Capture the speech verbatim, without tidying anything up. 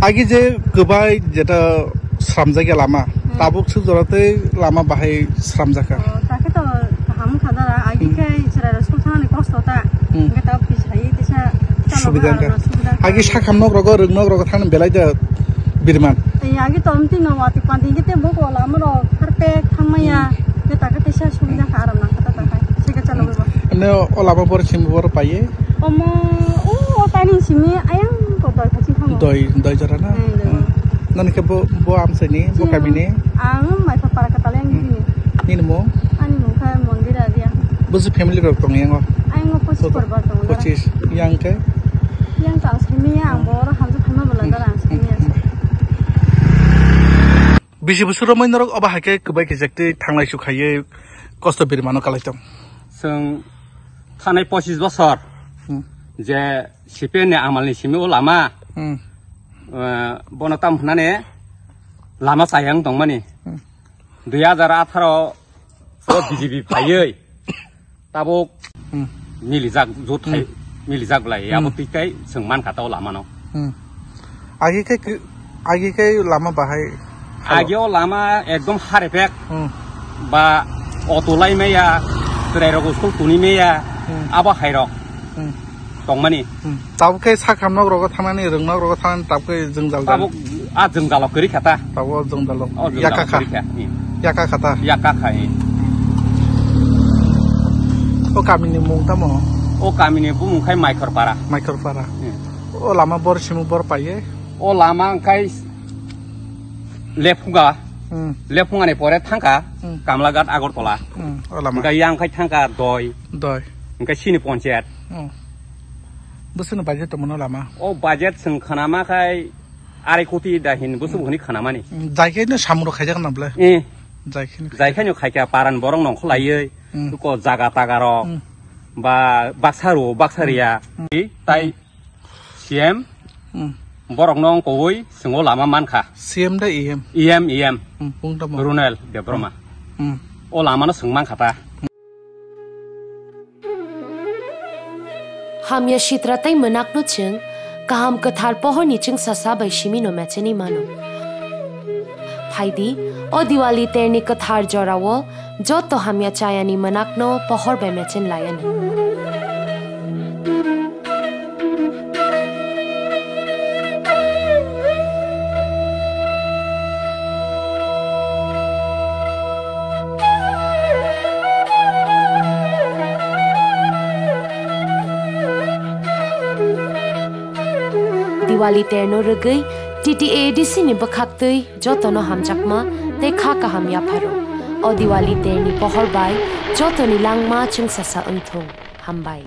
Agi je kwbai jeta sramjakya lama, Hmm. tabuk suk jora tei lama bahai sramjakha. Oh, takhe to kaham wngkha dara. Agi Hmm. khe chwrairok school thangnani kosto ta. Hmm. Hwnkhe tabuk kisa hai teisa chalo Subida wngkha. Agi sakam nok rogo, rwng nok rogo thangni belai da birman. Tei agi to amtwi no watwi pandi hwnkhe tei bo lama rok harpek thangmaya. Hmm. Tei takhe teisa subida kha aram nangkha ta takhai. Seke chalo Hmm. bo. Emne o lama bor simi bor paiye. Omo, o, o tani simi ayang ko doi kha chini thango. Doi, doi jora na? Hmm, doi. Hmm. Nani khe bo, bo amsai ni, bo Chini kami ni? Ang Maipha para kwtal yang Hmm. bini. Nini mung? Ani mung kha Mondira Riya. Bo se family rok tong yang o? Ayang o pochis Hmm. korba tong dara. Pochis. Yang khe? Yang to ang simi ya, ang bo oro hamjak phaima bwla dara ang simi ya. Hmm. Bisi bwswk romwi norok obo hai khe kwbai khe jak tei thanglai su khaiwi kosto birmano kalai tong. Chwng thanai pochis bosor Hmm. je C P M ni amal ni simi o lama, Hmm. eh, bono tam hwnani lama chayang tongmani. Hmm. Dui hajar atharo o B J P phaiwi tabuk Hmm. milijak jot hai Hmm. milijak lai Hmm. abo twi kai chwng mankha ta o lama no. Hmm. Agi khe kri-, agi khe lama bahai halo. Agi o lama ekdom harepek Hmm. ba auto lai maya, chwrai rok school tuni maya, Hmm. abo hai rok Hmm. tongmani. Hmm. Tabuk khe sakam nok rogo thangnani, rwng nok rogo thangnani tabuk khe jwngjal Tabuk jal. A jwngjalo kwrwi kha ta. Tabuk o jwngjalo. O jwngjalo Yaka kha. Kwrwi kha. Hmm. Yaka kha ta. Yaka kha, hmm. O kami ni mung tamo? O kami ni bumung khai Maikhor para. Maikhor para. Hmm. O lama bor simu bor paiye? O lama wngkhai Lephunga. Hmm. Lephunga ni pore thangkha Hmm. Kamlaghat Agartala. Hmm. O lama. Wngkhai yang khai thangkha Doi. Doi. Wngkhai sini ponchayat. Hmm. Bwswkni budget tongmano lama? O budget chwng khwnama khai arai koti da hin bwswk Hmm. hwnwi khwnamani. Hmm. Jai khe no samung rok khaijak na bwle? Eh. Jai khe no Jai khaijak. Khe no khaikha paran borok nongkholaiwi Hmm. ko jaga taga rok Hmm. ba baksa rw baksa Hmm. riya Hmm. tai Hmm. C M Hmm. borokno wng kowi chwngno lama mankha. C M da E M? E M, E M. Hmm, bung tamo? Runel Debbarma. Hmm. O lamano chwng mankha ta. Hamya sitra tei mwnakno chwng kaham kwthar pohorni chwngsasa bai simino mechenwi mano. Phaidi, o Diwali terni kwthar jorao joto hamya chayani mwnakno pohor bai mechen laiani. Diwali terno rwgwi T T A A D C ni bwkhaktwi jotono hamjakma tei kha kaham yapharo. O Diwali terni pohor bai jotoni langma chwngsasa wngthung. Hambai.